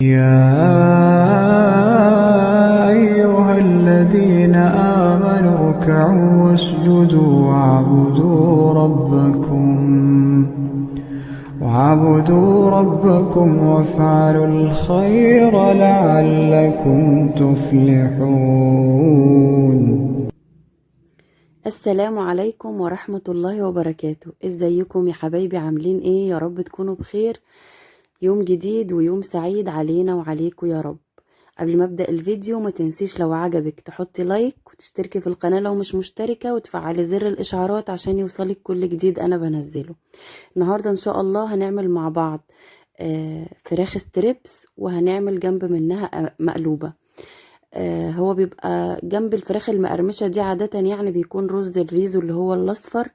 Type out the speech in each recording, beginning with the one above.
يا أيها الذين آمنوا اركعوا واسجدوا واعبدوا ربكم وافعلوا الخير لعلكم تفلحون. السلام عليكم ورحمة الله وبركاته. ازيكم يا حبايبي؟ عاملين ايه؟ يا رب تكونوا بخير. يوم جديد ويوم سعيد علينا وعليكم يا رب. قبل ما ابدأ الفيديو ما تنسيش لو عجبك تحطي لايك وتشتركي في القناة لو مش مشتركة، وتفعلي زر الاشعارات عشان يوصلك كل جديد انا بنزله. النهاردة ان شاء الله هنعمل مع بعض فراخ strips، وهنعمل جنب منها مقلوبة. هو بيبقى جنب الفراخ المقرمشة دي عادة بيكون رز الريزو اللي هو الاصفر،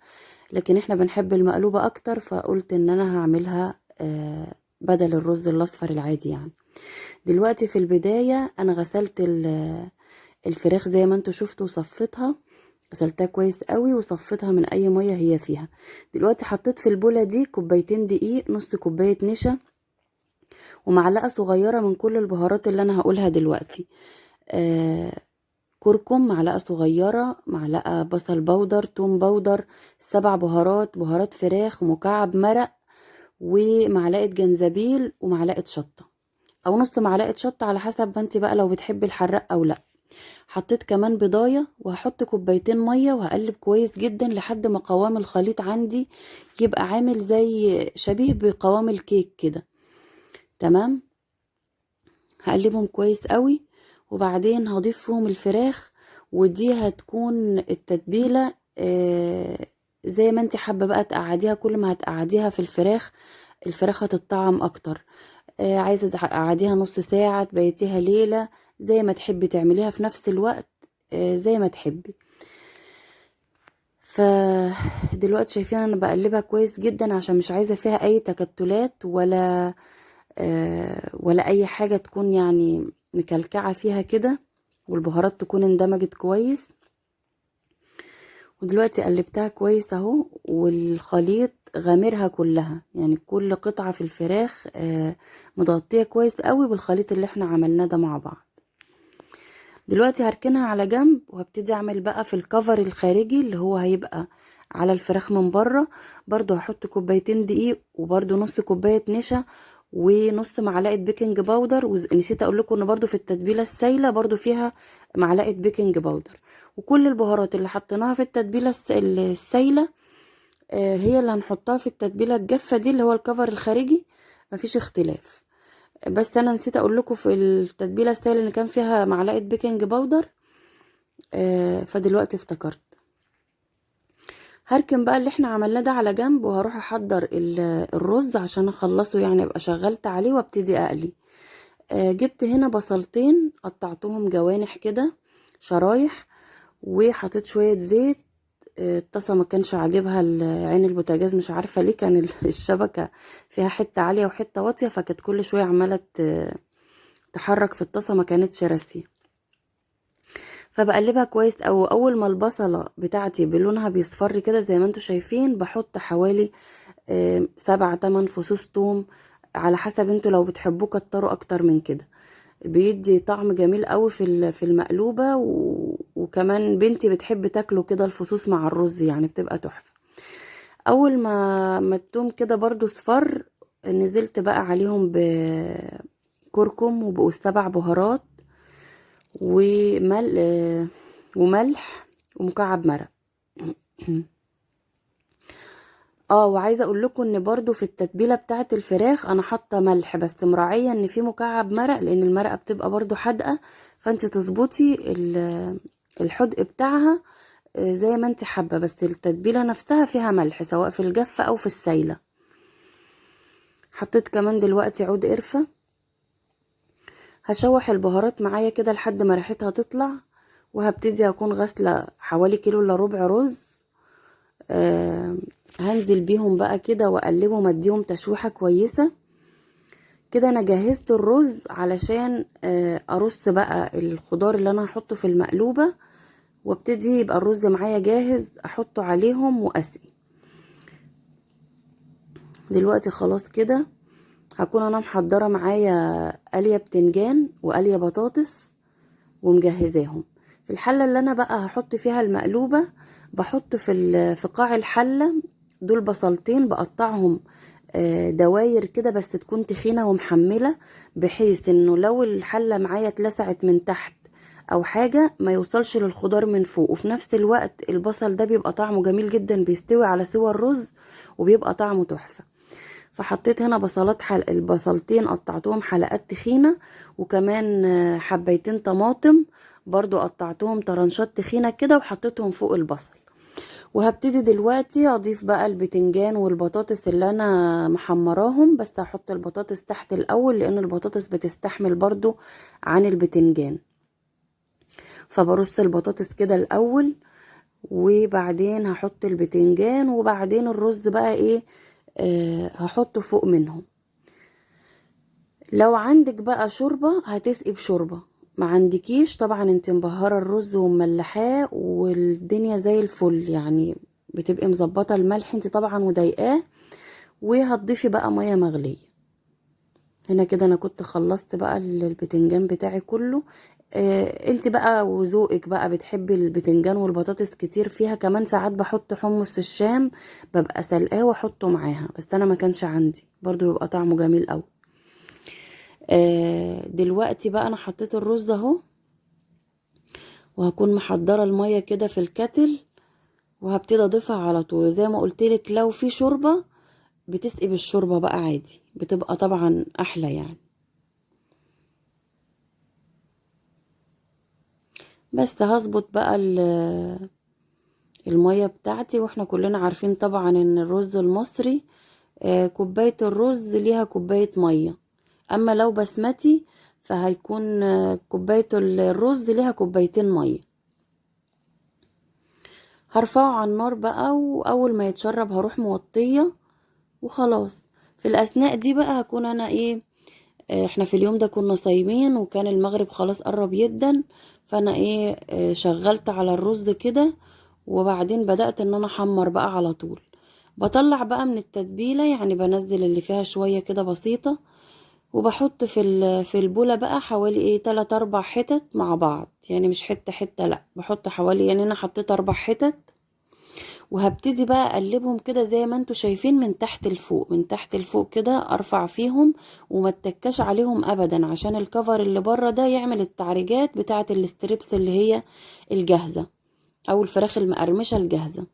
لكن احنا بنحب المقلوبة اكتر، فقلت ان انا هعملها بدل الرز الاصفر العادي. دلوقتي في البداية انا غسلت الفراخ زي ما انتوا شفتوا وصفيتها، غسلتها كويس قوي وصفيتها من اي مية هي فيها. دلوقتي حطيت في البولة دي كوبايتين دقيق، نص كوباية نشا، ومعلقة صغيرة من كل البهارات اللي انا هقولها دلوقتي. كركم معلقة صغيرة، معلقة بصل بودر، توم بودر، 7 بهارات، بهارات فراخ، ومكعب مرق، ومعلقة جنزبيل، ومعلقة شطة او نص معلقة شطة على حسب ما انت بقى لو بتحبي الحراق او لا. حطيت كمان بيضاية، وهحط كوبايتين مية، وهقلب كويس جدا لحد ما قوام الخليط عندي يبقى عامل زي شبيه بقوام الكيك كده. تمام، هقلبهم كويس قوي، وبعدين هضيف فيهم الفراخ، ودي هتكون التتبيلة. زي ما انت حابة بقى تقعديها، كل ما هتقعديها في الفراخ الفراخ هتتطعم اكتر. عايزة تقعديها نص ساعة، تبيتيها ليلة، زي ما تحبي تعمليها في نفس الوقت، زي ما تحبي. فدلوقتي شايفين انا بقلبها كويس جدا عشان مش عايزة فيها اي تكتلات ولا اي حاجة تكون مكلكعة فيها كده، والبهارات تكون اندمجت كويس. ودلوقتي قلبتها كويس اهو، والخليط غامرها كلها، كل قطعة في الفراخ متغطية كويس قوي بالخليط اللي احنا عملناه ده مع بعض. دلوقتي هركنها على جنب، وهبتدي اعمل بقى في الكفر الخارجي اللي هو هيبقى على الفراخ من بره. برضو هحط كوبايتين دقيق، وبرضو نص كوباية نشا، ونص معلقة بيكنج باودر. ونسيت اقول لكم ان برضو في التتبيلة السايلة برضو فيها معلقة بيكنج باودر. وكل البهارات اللي حطيناها في التتبيلة السايلة، هي اللي هنحطها في التتبيلة الجافة دي اللي هو الكفر الخارجي، مفيش اختلاف. بس انا نسيت اقول لكم في التتبيلة السايلة ان كان فيها معلقة بيكنج باودر، فدلوقتي افتكرت. هركن بقى اللي احنا عملناه ده على جنب، وهروح احضر الرز عشان اخلصه، ابقى شغلت عليه وابتدي اقلي. جبت هنا بصلتين قطعتهم جوانح كده شرايح، وحطيت شوية زيت. الطاسة ما كانش عاجبها عين البوتاجاز، مش عارفة ليه، كان الشبكة فيها حتة عالية وحتة واطية، فكانت كل شوية عمالة تحرك في الطاسة، ما كانتش راسية. فبقلبها كويس. او اول ما البصلة بتاعتي بلونها بيصفر كده زي ما انتوا شايفين، بحط حوالي 7-8 فصوص توم، على حسب انتوا لو بتحبوه كتروا اكتر من كده، بيدي طعم جميل قوي في المقلوبة. وكمان بنتي بتحب تاكله كده الفصوص مع الرز، بتبقى تحفة. اول ما التوم كده برضو صفر، نزلت بقى عليهم بكركم وبقوا 7 بهارات وملح ومكعب مرق. وعايزه اقول لكم ان برضو في التتبيله بتاعه الفراخ انا حاطه ملح، بس مراعيه ان في مكعب مرق، لان المرقه بتبقى برضو حادقه، فانت تظبطي الحدق بتاعها، زي ما انت حابه، بس التتبيله نفسها فيها ملح سواء في الجافه او في السايله. حطيت كمان دلوقتي عود قرفه. هشوح البهارات معايا كده لحد ما ريحتها تطلع، وهبتدي اكون غاسله حوالي كيلو الا ربع رز. هنزل بيهم بقى كده واقلبهم، اديهم تشويحه كويسه كده. انا جهزت الرز علشان ارص بقى الخضار اللي انا هحطه في المقلوبه، وابتدي يبقى الرز معايا جاهز احطه عليهم واسقي. دلوقتي خلاص كده هكون انا محضرة معايا قليه بتنجان وقليه بطاطس ومجهزاهم. في الحلة اللي انا بقى هحط فيها المقلوبة بحط في قاع الحلة دول بصلتين بقطعهم دواير كده، بس تكون تخينة ومحمله، بحيث انه لو الحلة معايا اتلسعت من تحت او حاجة ما يوصلش للخضار من فوق. وفي نفس الوقت البصل ده بيبقى طعمه جميل جدا، بيستوي على سوى الرز وبيبقى طعمه تحفة. فحطيت هنا بصلات البصلتين قطعتهم حلقات تخينة، وكمان حبيتين طماطم برضو قطعتهم طرنشات تخينة كده وحطيتهم فوق البصل. وهبتدي دلوقتي اضيف بقى البتنجان والبطاطس اللي انا محمراهم، بس هحط البطاطس تحت الاول لان البطاطس بتستحمل برضو عن البتنجان. فبرص البطاطس كده الاول، وبعدين هحط البتنجان، وبعدين الرز بقى ايه، هحطه فوق منهم. لو عندك بقى شوربة هتسقي بشوربة، ما عندكيش طبعا انت مبهرة الرز ومملحاه والدنيا زي الفل، يعني بتبقي مظبطة الملح انت طبعا وضايقاه، وهتضيفي بقى مية مغلية. هنا كده انا كنت خلصت بقى البتنجان بتاعي كله. انت بقى وذوقك بقى، بتحبي البتنجان والبطاطس كتير فيها. كمان ساعات بحط حمص الشام، ببقى سلقاه واحطه معاها، بس انا ما كانش عندي، برضو بيبقى طعمه جميل قوي. دلوقتي بقى انا حطيت الرز اهو، وهكون محضرة المية كده في الكتل، وهبتدي اضيفها على طول. زي ما قلتلك لو في شوربة بتسقي بالشوربة بقى عادي، بتبقى طبعا احلى يعني. بس هظبط بقى المية بتاعتي. واحنا كلنا عارفين طبعا ان الرز المصري، كوباية الرز ليها كوباية مية، اما لو بسمتي فهيكون، كوباية الرز ليها كوبايتين مية. هرفعه على النار بقى، واول ما يتشرب هروح موطية وخلاص. في الاثناء دي بقى هكون انا ايه، احنا في اليوم ده كنا صايمين وكان المغرب خلاص قرب جدا، فانا ايه، شغلت على الرز كده، وبعدين بدأت ان انا احمر بقى على طول. بطلع بقى من التتبيلة، يعني بنزل اللي فيها شوية كده بسيطة، وبحط في البولة بقى حوالي ايه 3-4 حتت مع بعض، يعني مش حتة حتة، لا بحط حوالي، يعني انا حطيت 4 حتت. وهبتدي بقى اقلبهم كده زي ما انتوا شايفين من تحت لفوق، من تحت لفوق كده ارفع فيهم، وما اتكاش عليهم ابدا عشان الكفر اللي بره ده يعمل التعريجات بتاعه الستريبس اللي هي الجاهزة او الفراخ المقرمشة الجاهزة.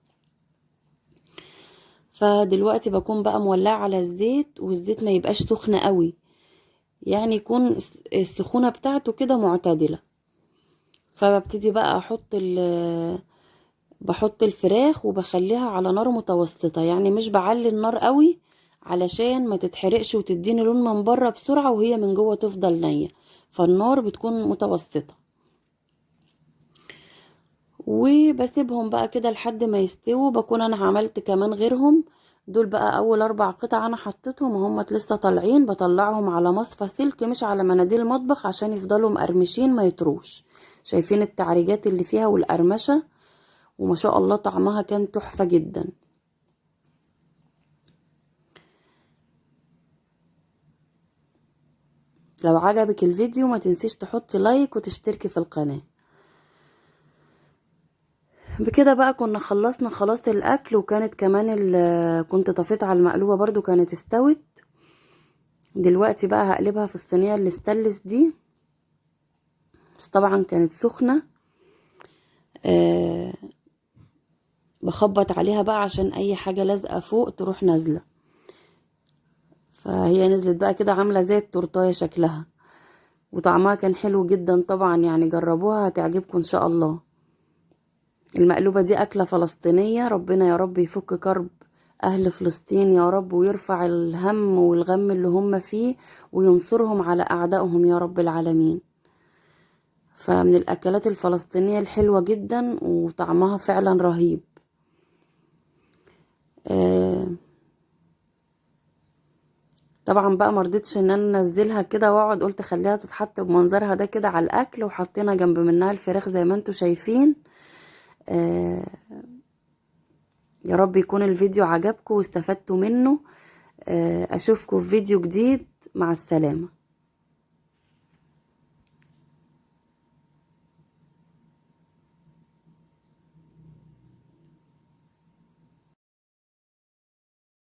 فدلوقتي بكون بقى مولعة على الزيت، والزيت ما يبقاش سخن قوي، يعني يكون السخونة بتاعته كده معتدلة. فببتدي بقى بحط الفراخ وبخليها على نار متوسطة، يعني مش بعلي النار قوي علشان ما تتحرقش وتديني لون من بره بسرعة وهي من جوه تفضل نية، فالنار بتكون متوسطة. وبسيبهم بقى كده لحد ما يستووا. بكون انا عملت كمان غيرهم، دول بقى اول 4 قطع انا حطيتهم وهم لسه طالعين، بطلعهم على مصفى سلك مش على مناديل المطبخ عشان يفضلوا مقرمشين ما يطروش. شايفين التعريجات اللي فيها والقرمشة، وما شاء الله طعمها كان تحفة جدا. لو عجبك الفيديو ما تنسيش تحطي لايك وتشتركي في القناة. بكده بقى كنا خلصنا خلاص الاكل، وكانت كمان كنت طفيت على المقلوبة برضو كانت استوت. دلوقتي بقى هقلبها في الصينية اللي استلس دي، بس طبعا كانت سخنة. بخبط عليها بقى عشان اي حاجة لازقة فوق تروح نازلة. فهي نزلت بقى كده عاملة زي التورتاية شكلها، وطعمها كان حلو جدا طبعا، يعني جربوها هتعجبكم ان شاء الله. المقلوبة دي أكلة فلسطينية، ربنا يا رب يفك كرب أهل فلسطين يا رب، ويرفع الهم والغم اللي هم فيه، وينصرهم على أعدائهم يا رب العالمين. فمن الأكلات الفلسطينية الحلوة جدا وطعمها فعلا رهيب. طبعا بقى مرضتش ان انا انزلها كده واقعد، قلت خليها تتحط بمنظرها ده كده على الاكل، وحطينا جنب منها الفراخ زي ما انتوا شايفين. يا رب يكون الفيديو عجبكم واستفدتوا منه. اشوفكم في فيديو جديد. مع السلامة.